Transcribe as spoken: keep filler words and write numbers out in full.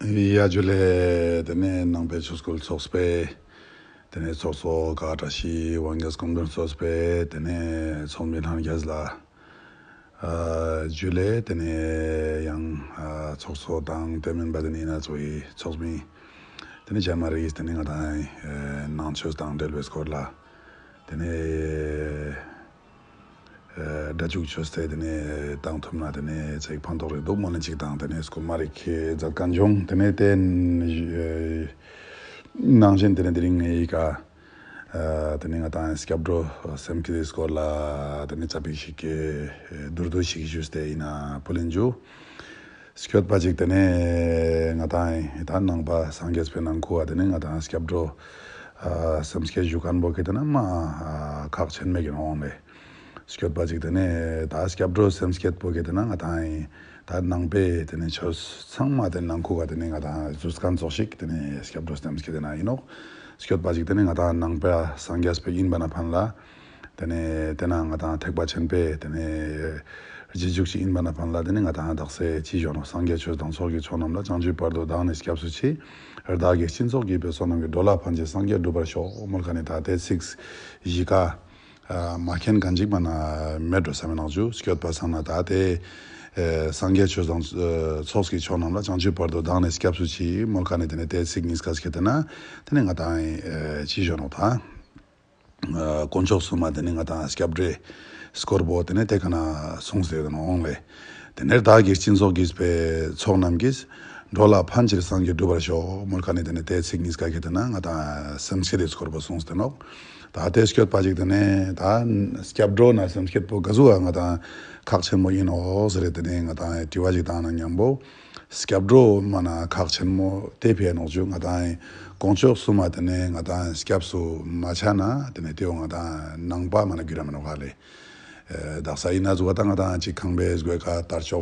ཡ་ཇུ་ལེ། དེ་ནས་ནང་པའི་ཆོས་སྐུལ་ཚོགས་པའི་དེ་ནས་ཚོགས་གཙོ་ཀ་བཀྲ་ཤིས་དབང་རྒྱལ་སྐུ་མདུན་གཙོས་པའི་དེ་ནས་ཚོགས་མི་ལྷན་རྒྱས་ལ་ཨ་ཇུ་ལེ། དེ་ནས་ཡང་ཨ་ཚོགས་གཙོ་དང་དེ་མིན་པ་དེ་ནས་ཡིན་ན་ཚོགས་ཡི་ཚོགས་མི་དེ་ནས་ཅན་མ་རིགས་དེ་ནས་ང་དང་ཨ་ནང་ཆོས་དང་འབྲེལ་བའི་སྐོར་ལ་དེ་ནས་ཨ་སྒྲ་འཇུག་ཆོས་དེ་དེ་ནས་བཏང་ཐུབ་ན་དེ་ནས་ཚེག་ཕན་ཐོགས་རིག་འདུག་སྨོན་ལན་ཅིག་དང་དེ་ནས་སྐུལ་མ་རིག་མཛད་མཁན་བྱུང་། དེ་ནས་དེ་ནང་བཞིན་དེ་ནས་དེ་རིང་ངའི་ཀ་ཨ་དེ་ནས་ང་དང་སྐྱབས་འགྲོ་སེམས་བསྐྱེད་དེ་སྐོར་ལ་དེ་ནས་ཙ་པིག་ཞིག་གི་མདོར་བསྡུས་ཤིག་ཞུས་ཏེ་ཡིན་ན་ཕུལ་ལེན་ཞུ། སྐྱོད་པ་ཅིག་དེ་ནས་ང་དང་ད་ནང་པ་སངས་རྒྱས་པའི་ནང་ཁུལ་བ་དེ་ནས་ང་དང་སྐྱབས་འགྲོ་ཨ་སེམས་བསྐྱེད་ཞུ་མཁན་པོ་གི་དེ་ན་མ་ཨ་ཁག་ཆེན་མེད་ཀྱི་ནོག་ལེ། སྐྱོད་པ་ཅིག་དེ་ནས་ད་སྐྱབས་འགྲོ་སེམས་བསྐྱེད་པོ་གི་དེ་ན་ང་དང་ད་ནང་པའི་དེ་ནས་ཆོས་ཚང་མ་དེ་ནང་ཁུལ་བ་དེ་ནས་ང་དང་རྫུས་མཁན་ཙོགས་ཤིག་དེ་ནས་སྐྱབས་འགྲོ་སེམས་བསྐྱེད་དེ་ན་ཡིན་ནོག། སྐྱོད་པ་ཅིག་དེ་ནས་ང་དང་ནང་པ་སངས་རྒྱས་པའི་ཡིན་པ་ན་ཕན་ལ། དེ་ནས་དེ་ན་ང་དང་ཐེག་པ་ཆེན་པོའི་དེ་ནས་རྗེས་འཇུག་ཅིག་ཡིན་པ་ན་ཕན་ལ་དེ་ནས་ང་དང་དག་ས་ཅི་ཞུ་ནོག། སངས་རྒྱས་ཆོས་དང་ཚོགས་ཀྱི་མཆོག་རྣམས་ལ། བྱང་ཆུབ་བར་དུ་བདག་ནི་སྐྱབས་སུ་མཆི། བདག་གིས་སྦྱིན་སོགས་བགྱིས་པའི་བསོད་ནམས་ཀྱིས། འགྲོ་ལ་ཕན་ཕྱིར་སངས་རྒྱས་འགྲུབ་པར་ཤོག། མོལ་མཁན་ནི་ད་དེ་ཚིག་བཞི་ཀ་ཨ་མ་མཁྱེན་མཁན་ཅིག་མ་ན་མེད་འགྲོ་བསམ་མི་ནང་ཞུ། སྐྱོད་པ་སང་ན་ད་དེ་ཨ་སངས་རྒྱས་ཆོས་དང་ཨ་ཚོགས་ཀྱི་མཆོག་རྣམས་ལ། བྱང་ཆུབ་བར་དུ་བདག་ནི་སྐྱབས་སུ་མཆི། མོལ་མཁན་ནི་དེ་ནས་དེ་ཚིག་གཉིས་ཀ་སྐད་དེ་ན་དེ་ནས་ང་དང་ཨ་ཅི་ཞུ་ནོག་ད། ཨ་དཀོན་མཆོག་གསུམ་མ་དེ་ནས་ང་དང་སྐྱབས་འགྲོའི་སྐོར་པོ་དེ་ནས་དེ་ཀ་ན་གསུངས་ཏེ་ཡོད་ནོག་ལེ། དེ་ནས་བདག་གིས་སྦྱིན་སོགས་བགྱིས་པའི་ཚོགས་རྣམས་ཀྱིས། འགྲོ་ལ་ཕན་ཕྱིར་སངས་རྒྱས་འགྲུབ་པར་ཤོག། མོལ་མཁན་ནི་དེ་ནས་དེ་ཚིག་གཉིས་ཀ་གི་དེ་ན་ང་དང་སེམས་བསྐྱེད་དེ་སྐོར་པོ་གསུངས་ཏེ་ནོག། ད་དེ་སྐྱོད་པ་ཅིག་དེ་ནས་ད་སྐྱབས་འགྲོ་ན་སེམས་བསྐྱེད་པོ་ག་ཟུག་ང་དང་ཁག་ཆེན་མོ་ཡིན་ནོག་ཟེར་དེ་ནས་ང་དང་དྲི་བ་ཅིག་བཏང་ན་མཉམ་པོ། སྐྱབས་འགྲོ་མ་ན་ཁག་ཆེན་མོ་དེ་ཕི་ཡ་ནོག་ཞུ། ང་དང་དཀོན་མཆོག་གསུམ་མ་དེ་ནས་ང་དང་སྐྱབས་སུ་མ་ཆ་ན་དེ་ནས་དེ་བོ་ང་དང་ནང་པ་མ་ན་གྱུར་ར་མི་ནོག་ག་ལེ། ཨ་དག་ས་ཡིན་ན་ཟུག་པ་ད་ང་དང་ཅིག་ཁང་པའི་སྒོའི་ཀ་དར་ལྕོག་